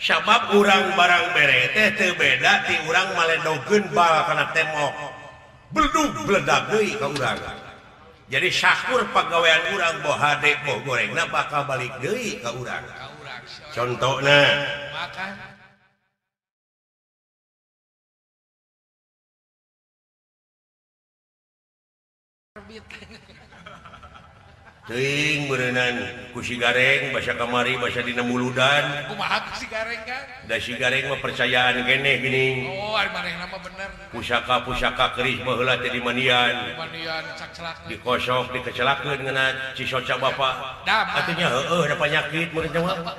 Sabab urang barang bere teh teu beda ti urang maledogeun bal kana tembok. Beldug bledag deui ka urang. Jadi sakur pagawean urang boh hade boh gorengna bakal balik deui ka urang. Contohna teuing beureunan ku si Gareng basa kamari basa dina muludan. Kumaha ku si Gareng kan? Da si Gareng mah percayaan keneh geuning. Oh, ari manehna mah bener. Pusaka-pusaka keris baheula teh dimandian. Dimandian cakcelak. Dikosok dikecelakeun ngeuna cisoca bapa. Atunya heueuh da panyakit meureun mah.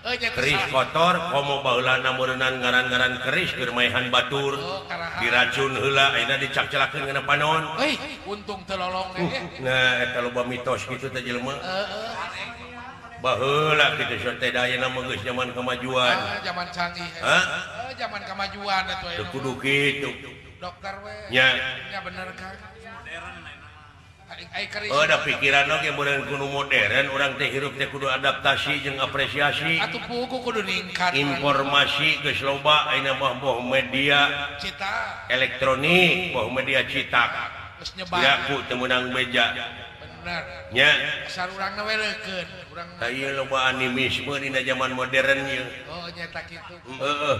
Keris kotor komo baheulana meureunnan ngaran-ngaran keris keur maehan batur. Diracun heula ayeuna dicakcelakeun ngeuna panon. Euy, untung teu lolong ge. Nah, eta loba mitos kitu teh jelema. Baheula kitu teh da ayeuna mah geus zaman kemajuan. Zaman canggih. Hah? Zaman kemajuan atuh ayeuna. Teu kudu kitu. Dokter we. Nya. Nya bener Kang. Oh, da pikiran oge meureun kudu modern, urang teh hirup teh kudu adaptasi jeung apresiasi. Atuh puguh kudu ningkat. Informasi geus loba ayeuna mah boh media cetak, elektronik, boh media cetak. Geus nyebar. Yaku teu meunang beja. Bener. Nya. Asal urangna we leukeun, urang. Tah ieu loba animisme dina zaman modern ieu. Oh, nya ta kitu. Heeh.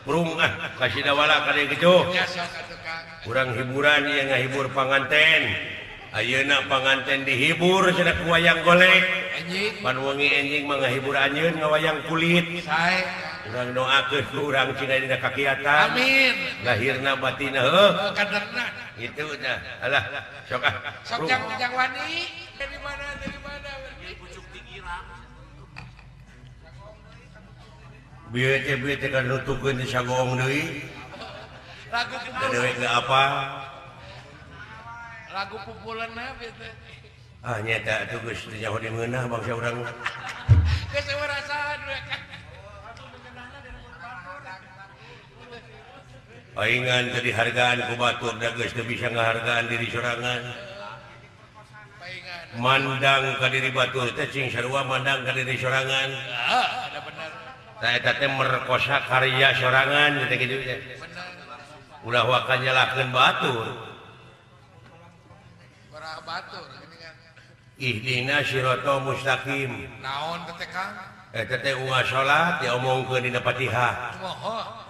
Prung ah kasih dawala ka dieu kitu. Nya sok atuh Kang. Urang hiburan ieu ngahibur panganten. Ayeuna panganten dihibur cenah ku wayang golek. Anjing. Pan wengi enjing mah ngahibur anjeun ngawayang kulit. Sae. Urang doakeun ku urang cina dina kakiatan. Amin. Lahirna batinna heuh. Kaderna. Kitu tah. Alah, sok ah. Sok jang jang wani. Dari mana? Dari mana? Pucuk tinggi. Bieu teh kan nutukeun di sagoong deui. Lagu dewek ge apa? Lagu pupuleunna teh. Ah nyata atuh geus teu nyaho di meunah bangsa urang. Geus rasaan we. Paingan teu dihargaan ku batur da geus teu bisa ngahargaan diri sorangan. Mandang ka diri batur teh cing sarua mandang ka diri sorangan. Heeh, ada bener. Tah eta teh merkosa karya sorangan teh kitu teh. Ulah waka nyalahkeun batur. Barah batur gini kan. Ihdina siratal mustaqim. Naon teh Kang? Eta teh unggal salat diomongkeun dina Fatihah. Moho.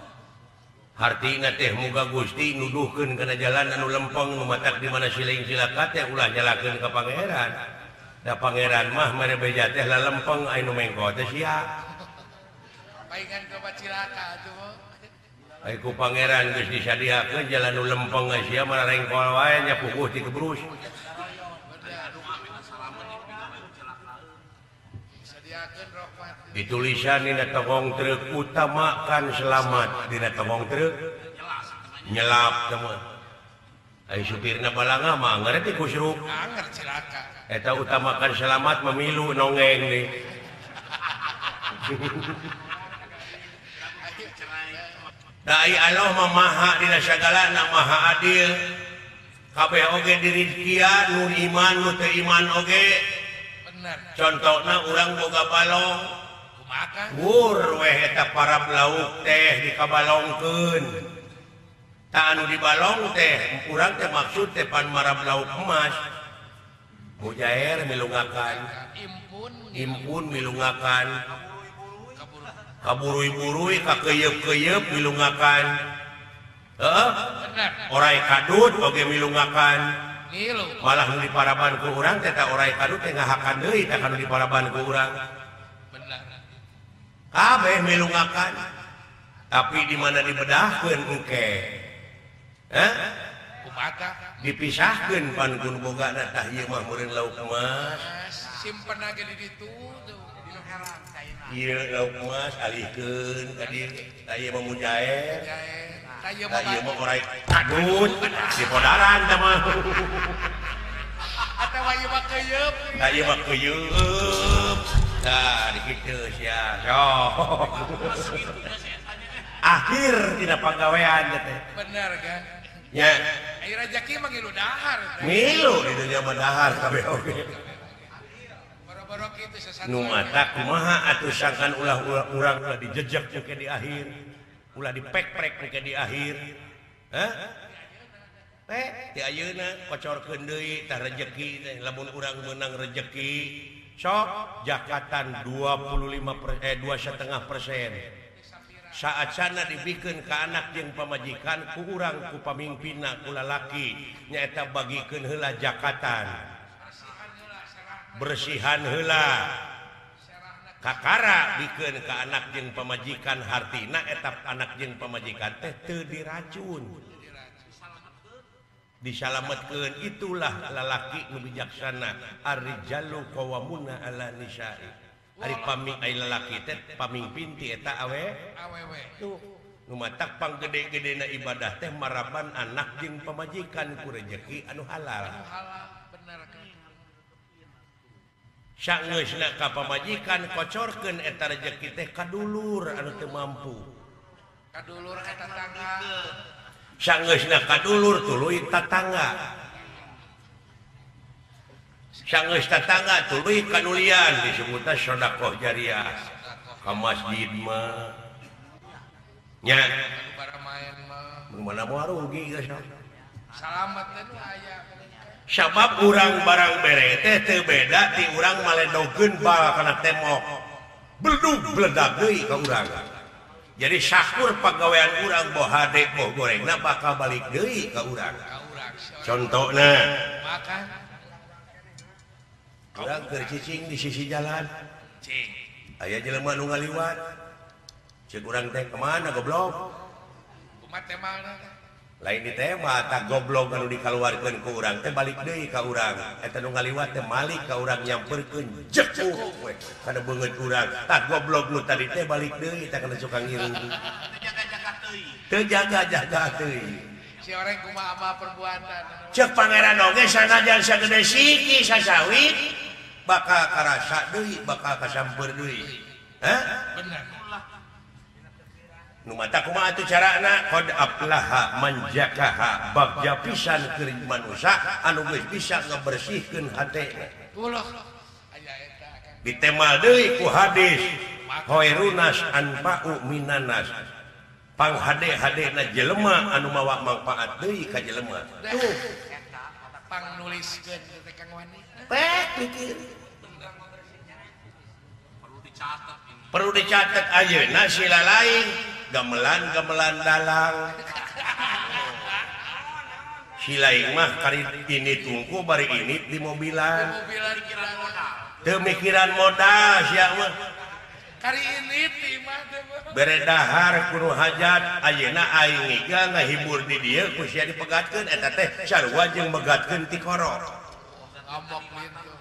Hartina teh muga Gusti nuduhkeun kana jalan anu lempeng nu matak di mana siling cilaka teh ulah nyalakeun ka pangeran. Da pangeran mah mere beja teh lalempeng anu mengko teh sia. Paingan ka cilaka atuh. Ai ku pangeran geus disadiakeun jalan nu lempeng sia mararengkol wae nya puguh ti kebrus. Ditulisan dina togong truk utamakan selamat dina togong truk nyelap teh mah. Ai supirna balanga mah ngareti kusruk. Anger cilaka. Eta utamakan selamat memilu nongeng nih. Da ai Allah mah maha dina sagalana maha adil. Kabeh oge dirizkian nu iman nu teu iman oge. Bener. Contona urang boga balong. Wur weh eta para lauk teh dikabalongkeun. Tah anu dibalong teh urang teh maksud teh pan marab lauk emas. Mujair milungakan, impun milungakan, kaburui-burui kakeyeup-keyeup milungakan. Heeh. Orai kadut oge milungakan. Malah nu diparaban ku urang teh ta orai kadut teh ngahakan deui tah kanu diparaban ku urang. Kabeh milungakan, tapi di mana dibedahkeun engke? Hah? Kumaha? Dipisahkeun pan kun bogana tah ieu mah meureun lauk emas. Simpen ge di ditu tuh. Ieu lauk emas alihkeun ka dieu. Tah ieu mah mujair. Tah ieu mah orai kadut di podaran tah mah. Atawa ieu mah keuyeub. Tah ieu mah keuyeub. Nah, dikitu sia. Sok. Akhir tina pagawean teh. Bener kan? Nya. Ai rajaki mah ngilu dahar. Ngilu di dunya mah dahar kabeh oge. Boro-boro Nu mata kumaha atuh sangkan ulah urang ulah dijejek ke di akhir, ulah dipek-prek ke di akhir. Hah? Teh di ayeuna kocorkeun deui tah rejeki teh lamun urang meunang rejeki sok jakatan 25 2,5%. Saat sana dibikeun ka anak jeung pamajikan ku urang ku pamimpinna ku lalaki nyaeta bagikeun heula jakatan bersihan heula kakara bikeun ka anak jeung pamajikan hartina eta anak jeung pamajikan teh teu diracun disalametkeun. Itulah lalaki nu bijaksana ar-rijalu qawwamuna 'ala nisa'i. Ari paming ai lalaki teh pamingpin ti eta awe awewe tuh nu matak panggede-gedena ibadah teh maraban anak jeung pamajikan ku rejeki anu halal. Sangeusna ka pamajikan kocorkeun eta rejeki teh ka dulur anu teu mampu. Ka dulur ka tatangga. Sangeusna ka dulur tuluy tatangga. Sanggeus tatangga tuluy kanulian disebutna sedekah jariah ka masjid mah nya mana moal rugi geus salamet teh nu aya sabab urang barang bere teh teu beda ti urang maledogeun bal kana tembok beldug bledag deui ka urang. Jadi sakur pagawean urang boh hade boh gorengna bakal balik deui ka urang. Contona urang keur cicing di sisi jalan cing aya jelema nu ngaliwat ceuk urang teh kemana goblok kumaha temana lain di tema tah goblok anu dikaluarkeun ku urang teh balik deui ka urang eta nu ngaliwat teh malik ka urang nyamperkeun jekuk we kana beungeut urang tah goblok nu tadi teh balik deui tah kana suka ngiring teu jaga-jaga teuing teu jaga-jaga teuing si orang kumaha amal perbuatan ceuk pangeran oge sanajan sagede siki sasawit bakal karasa deui bakal kasamper deui. Hah? Bener. Nu mata kumaha atuh carana qad aflaha man zakaha bagja pisan keur manusa anu geus bisa ngabersihkeun hatena. Ulah aya eta kan. Ditemal deui ku hadis khairunas anfa'u minanas. Panghade-hadena jelema anu mawa mangpaat deui ka jelema. Tuh pang nuliskeun teh Kang Wani. Pek pikir. Perlu dicatat ini. Perlu dicatat ayeuna sila lain gamelan-gamelan dalang. Si lain mah kari ini tungku bari ini di mobilan. Teu mikiran modal sia mah. Kari ini ti mah teh. Bere dahar kudu hajat ayeuna aing ngiga ngahibur di dieu ku sia dipegatkeun eta teh sarua jeung megatkeun ti korok. Ngambek gitu.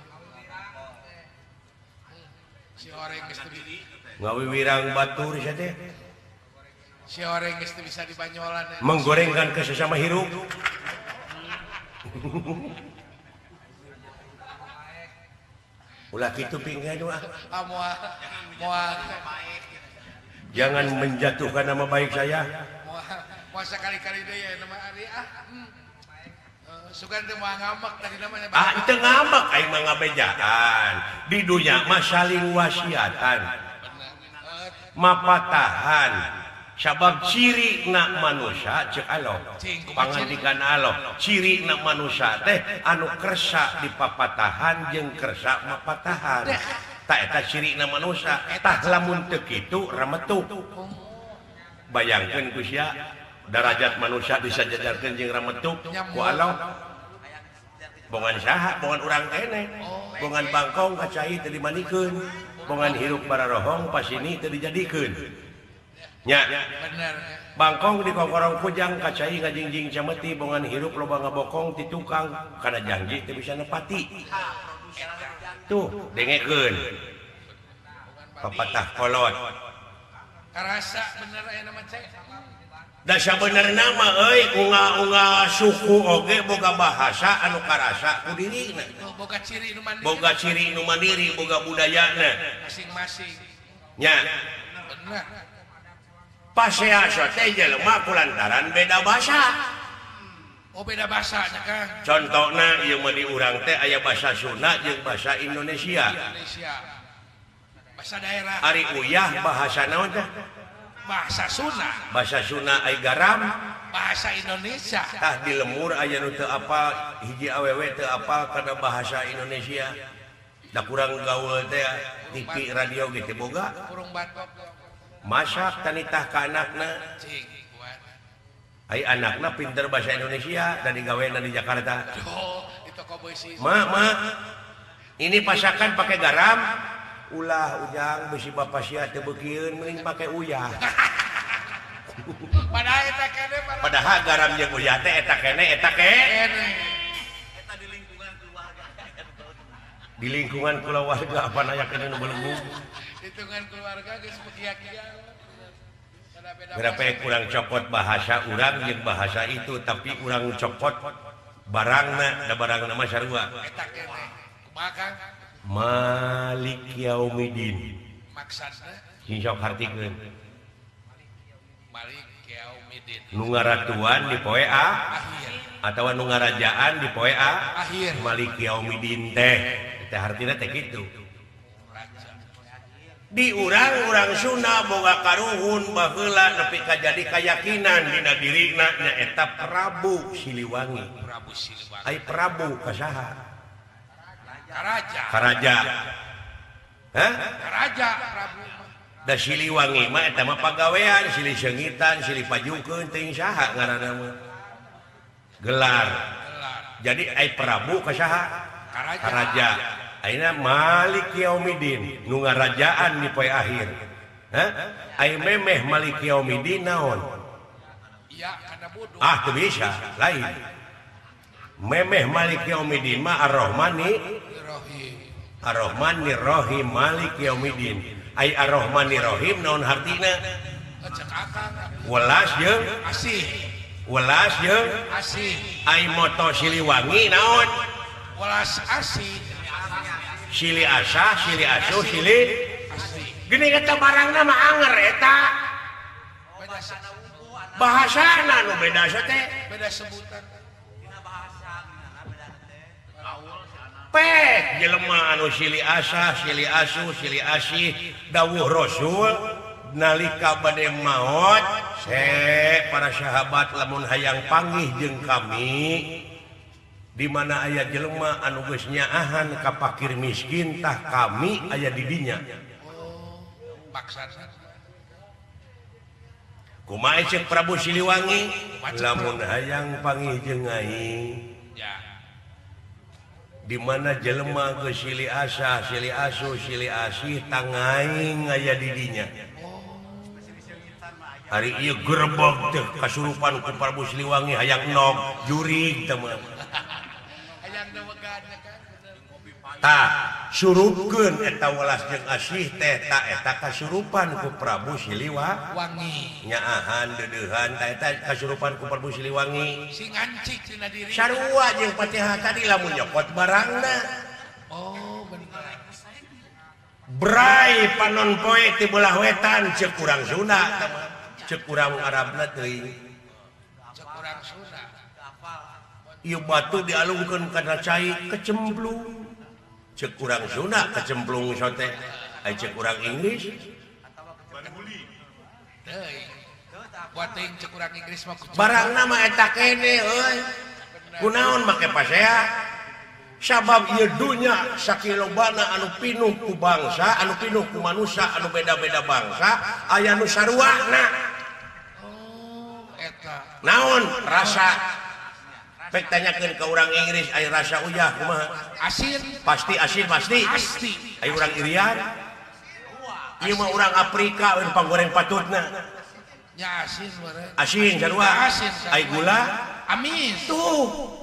Si oreng geus teu ngawiwirang batur sia teh. Si oreng geus teu bisa dibanyolan. Menggorengkan ke sesama hirup. Ulah kitu pinggan ah. Ah moal moal jangan menjatuhkan nama baik saya. Moal sakali-kali deui ya nama Ari ah. Sugan teh moal ngambek tadi namanya. Ah teu ngambek aing mah ngabejaan. Di dunya mah saling wasiatan. Mapatahan. Sabab ciri na manusia cek Allah pangandikan Allah ciri na manusia teh anu kersa dipapatahan jeung kersa mapatahan tak eta ciri na manusia tah lamun teu kitu rametuk. Bayangkeun ku sia darajat manusia disajajarkeun jeung rametuk ku Allah bongan saha bongan urang keneh bongan bangkong ka cai teu dimandikeun bongan hirup bararohong pasini teu dijadikeun. Nya bener. Bangkong di kokorong kujang kacai ngajingjing cameti bongan hirup loba ngabokong ti tukang kana janji teu bisa nepati. Tuh dengekeun. Pepatah kolot. Karasa bener aya nama cek. Da sabenerna mah euy unga-unga suku oge boga bahasa anu karasa ku dirina. Boga ciri nu mandiri. Boga ciri nu mandiri, boga budayana masing-masing. Nya. Bener. Pasea teh jelema kulantaran beda basa. Oh beda bahasa nya Kang. Contohna ieu mah di urang teh aya bahasa Sunda jeung bahasa Indonesia. Indonesia. Bahasa daerah. Ari uyah bahasa naon teh? Bahasa Sunda. Bahasa Sunda ai garam bahasa Indonesia. Tah di lemur aya nu teu apal hiji awewe teu apal kana bahasa Indonesia. Da kurang gaul teh TV radio ge teu boga. Kurung batok. Masak tanitah ka anakna. Cing kuat. Ai anakna pinter bahasa Indonesia dan digawena di Jakarta. Oh, di toko beusi. Ma, ma. Ini pasakan pakai garam. Ulah ujang besi bapak sia teu beukieun mending pake uyah. Padahal eta kene padahal garam jeung uyah teh eta kene eta kene. Eta di lingkungan keluarga. Di lingkungan keluarga apa aya kene nu belenggu. Hitungan keluarga geus bekia-kia. Berapa kurang copot bahasa urang jeung bahasa itu tapi urang copot barangna da barangna mah sarua. Eta kene. Kumaha Kang? Malik Yaumidin. Maksudna? Sing sok hartikeun. Malik Yaumidin. Nu ngaratuan di poe A akhir atawa nu ngarajaan di poe A akhir. Malik Yaumidin teh teh hartina teh kitu. Di urang-urang Sunda boga karuhun baheula nepi ka jadi kayakinan dina dirina nyaeta Prabu Siliwangi. Prabu Siliwangi. Ai Prabu ka saha? Karaja. Karaja. Hah? Karaja Prabu. Da Siliwangi mah eta mah pagawean, silih seungitan, silih pajukeun teuing saha ngaranna mah. Gelar. Gelar. Jadi ai Prabu ka saha? Karaja. Karaja. Ayeuna Malik Yaumidin nu ngarajaan di poe akhir. Hah? Ai memeh Malik Yaumidin naon? Iya, kana bodoh. Ah, teu bisa, lain. Memeh Malik Yaumidin mah Ar-Rahmani Rahim. Ar-Rahmani Rahim Malik Yaumidin. Ai Ar-Rahmani Rahim naon hartina? Cek akang. Welas jeung asih. Welas jeung asih. Ai moto Siliwangi naon? Welas asih. Sili asah, sili asuh, sili gini eta barangna mah anger eta. Bahasana nu beda teh. Beda sebutan. Pek jelema anu sili asah, sili asuh, sili asih dawuh Rasul nalika bade maot se para sahabat lamun hayang panggih jeung kami di mana aya jelema anu geus nyaahan ka fakir miskin tah kami aya di dinya. Oh, maksudna kumaha ceuk Prabu Siliwangi lamun hayang panggih jeung aing ya. Di mana jelema geus silih asah, silih asuh, silih asih tangaing aya di dinya. Hari ieu gerebeg teh kasurupan ku Prabu Siliwangi hayang nog jurig teh mah. Tah surupkeun eta welas jeung asih teh ta eta kasurupan ku Prabu Siliwangi. Nyaahan deudeuhan ta eta kasurupan ku Prabu Siliwangi. Sing ancik dina diri. Sarua jeung Fatihah tadi lamun nyokot barangna. Oh, bener. Bray panon poe ti belah wetan ceuk urang Sunda teh mah. Ceuk urang Arabna teuing. Ceuk urang Sunda. Ieu batu dialungkeun kana cai kecemplung. Ceuk urang Sunda kecemplung sote. Ai ceuk urang Inggris teuing. Buat teuing ceuk urang Inggris mah barangna mah eta kene euy. Kunaon make pasea? Sabab ieu dunya sakilobana anu pinuh ku bangsa, anu pinuh ku manusia, anu beda-beda bangsa, aya nu saruana. Oh, eta. Naon rasa? Pek tanyakeun ka urang Inggris aya rasa uyah kumaha? Asin. Pasti asin pasti. Pasti. Aya urang Irian. Ieu mah urang Afrika we panggoreng patutna. Nya asin meureun. Asin sarua. Asin. Ai gula amis. Tuh.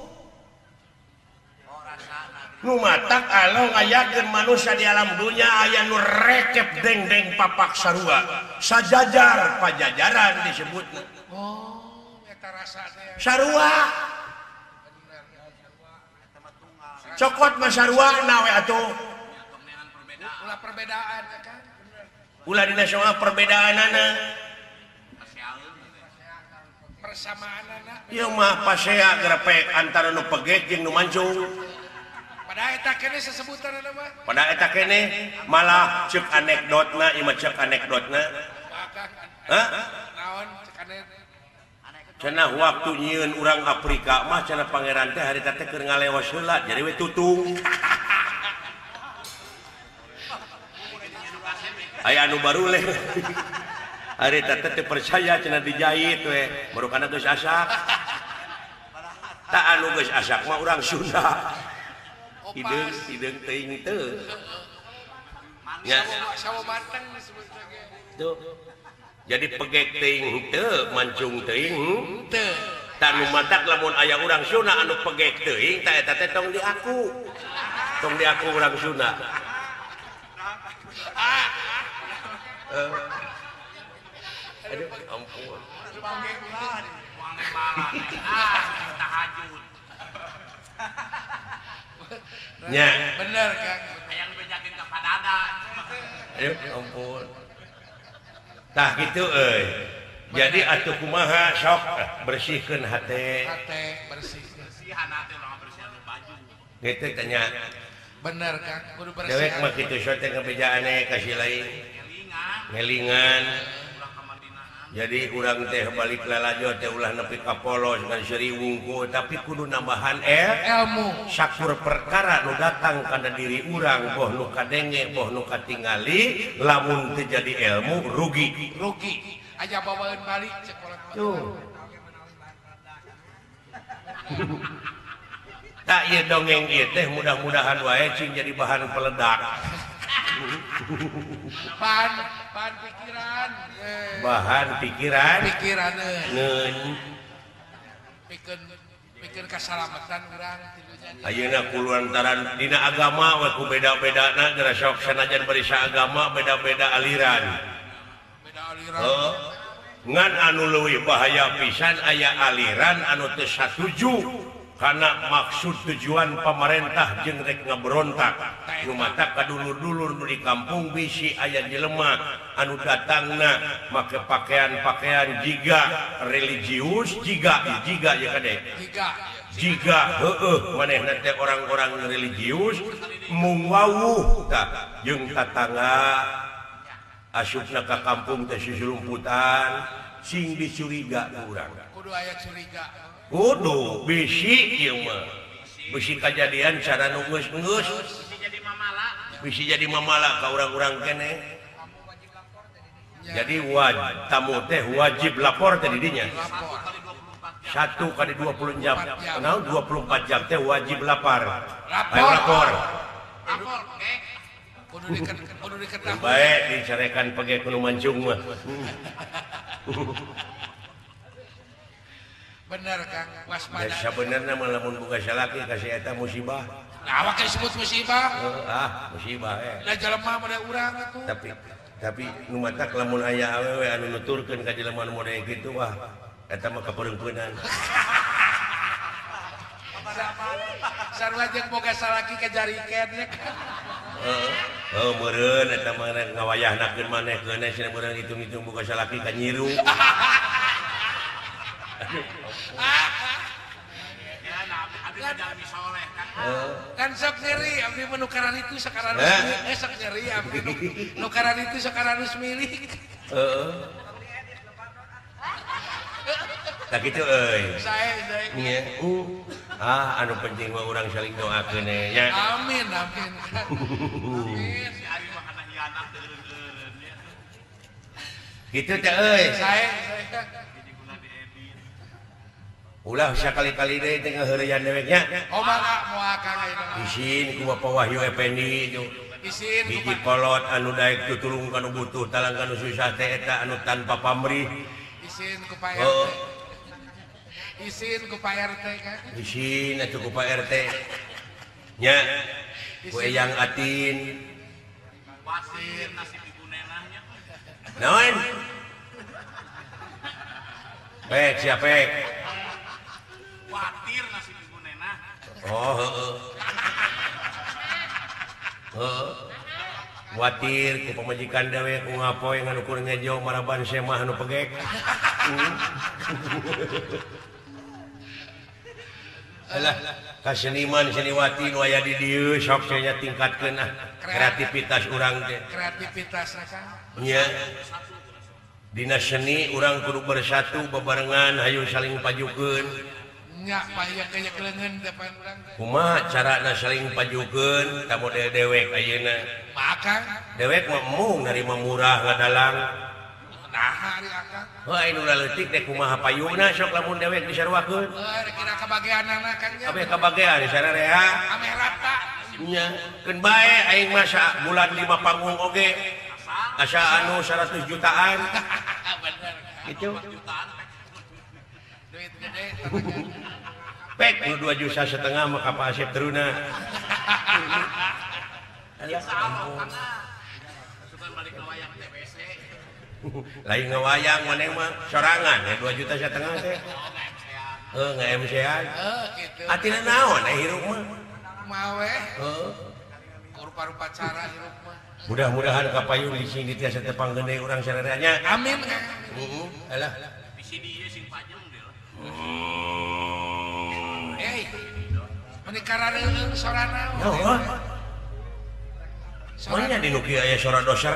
Nu matak alo ngayakeun manusia di alam dunya aya nu rekep dengdeng papak sarua. Sajajar pajajaran disebutna. Oh, eta rasa teh. Sarua. Cokot mah sarua we atuh. Ulah perbedaan kan. Ulah dina soal perbedaanana. Persamaanana. Ieu mah pasea grepek antara nu pegek jeung nu mancung. Pada eta keneh sesebutanna mah. Pada eta keneh malah ceuk anekdotna ieu mah ceuk anekdotna. Hah? Naon ceuk anekdot? Cenah waktu nyieun urang Afrika mah cenah pangeran teh harita teh keur ngalewas heula jadi we tutung. Aya anu baruleh. Harita teh teu percaya cenah dijahit we, barukana geus asak. Tah anu geus asak mah urang Sunda. Hideung hideung teuing teu. Nya sawo mateng disebutna ge. Tuh. Jadi pegek teuing teu, mancung teuing teu. Tah nu matak lamun aya urang Sunda anu pegek teuing tah eta teh tong diaku. Tong diaku urang Sunda. Aduh, ampun. Nya. Bener, Kang. Hayang bejakeun ka padada. Aduh, ampun. Tah gitu euy. Jadi atuh kumaha sok bersihkeun hate. Hate bersih. Bersihan hate urang bersihan baju. Gitu tanya. Bener Kang, kudu bersihan. Dewek mah kitu sok teh ngabejaane ka si lain. Ngelingan. Jadi urang teh balik lalajo teh ulah nepi ka polos ngan seuri wungkul tapi kudu nambahan ilmu. Sakur perkara nu datang kana diri urang boh nu kadenge boh nu katingali lamun teu jadi ilmu rugi. Rugi. Aja bawaeun balik cek kolot. Tuh. Tak ieu dongeng ieu teh mudah-mudahan wae cing jadi bahan peledak. Bahan pikiran. Bahan pikiran. Pikiran ngeun. Pikeun kasalamatan urang tilunya. Ayeuna kulantaran dina agama we ku beda-bedana geura sok sanajan bari saagama beda-beda aliran. Beda aliran. Heuh. Ngan anu leuwih bahaya pisan aya aliran anu teu satuju karena maksud tujuan pemerintah jeung rek ngaberontak. Nu matak ka dulur-dulur nu di kampung bisi aya jelema anu datangna make pakaian-pakaian jiga religius jiga jiga ya kade jiga heueuh manehna teh orang-orang religius mung wawuh tah jeung tatangga asupna ka kampung teh susulumputan sing dicuriga ku urang kudu aya curiga. Kudu bisi ieu mah. Bisi kajadian cara nu geus-geus. Bisi jadi mamala ka urang-urang keneh. Jadi tamu teh wajib lapor teh di dinya. 1 kali 20 jam. Naon 24 jam teh wajib lapar. Ayo lapor. Lapor, oke. Kudu diketahui. Baik dicarekan pege kudu mancung mah. Bener Kang, waspada. Ya sabenerna mah lamun boga salaki ka si eta musibah. Nah, awak disebut musibah. Ah, musibah eh. Da jelema mah da urang atuh. Tapi nu matak lamun aya awewe anu nuturkeun ka jelema nu model kitu wah eta mah kapeungpeunan. Sarua jeung boga salaki ka jariken ya kan. Heeh. Heuh meureun eta mah ngawayahnakeun maneh keuneh cenah meureun hitung-hitung boga salaki ka nyiru. Kan sok nyeri abdi mah nukaran itu sakaran sok nyeri abdi nukaran itu sakaran milik. Heeh. Tah kitu euy. Sae. Nya. Ah anu penting mah urang saling doakeun nya. Amin amin. Amin. Si ari mah kana hianat teureun-eureun nya. Kitu teh euy. Sae. Ulah sakali-kali deui teh ngaheureyan deweknya. Oh mangga moal Kang ayeuna. Isin ku Bapak Wahyu Effendi itu. Isin hiji kolot anu daek tutulung ka nu butuh talang ka nu susah teh eta anu tanpa pamrih. Isin ku Pak RT. Isin ku Pak RT kan. Isin atuh ku Pak RT. Nya. Ku Eyang Atin. Wasir nasib ibu nenahnya. Naon? Pek siapa pek? Khawatir nasib ibu nenah. Oh, heeh. Heeh. Kuatir ku pamajikan dewek ku ngapoe ngan ukur ngejo maraban semah anu pegek. Alah ka seniman seniwati nu aya di dieu sok nya tingkatkeun ah kreativitas urang teh. Kreativitas Kang. Nya. Dina seni urang kudu bersatu bebarengan hayu saling pajukeun. Nya paya kaya leungeun depan urang teh. Kumaha carana saling pajukeun ka model dewek ayeuna? Maka dewek mah embung narima murah ngadalang. Naha ari akang? Heuh anu leutik teh kumaha payuna sok lamun dewek disaruakeun. Heuh kira kabageanana Kang nya. Kabeh kabagean sararea. Ameh rata. Nya keun bae aing mah bulan 5 panggung oge. Asa anu 100 jutaan. Bener. Gitu. Duit gede. Pek nu 2,5 juta mah ka Pak Asep teruna. Lain ngawayang maneh mah sorangan ya 2,5 juta teh. Heuh nge-MC-an. Heuh kitu. Atina naon eh hirup mah? Kumaha we? Heuh. Rupa-rupa cara hirup mah. Mudah-mudahan kapayun di sini tiasa tepang gede urang sararea. Amin Kang. Heeh. Alah. Di sini ieu sing pajeng deui. Eh. Meni karareueung sorana. Heuh. Mana di nu kieu aya sora doser.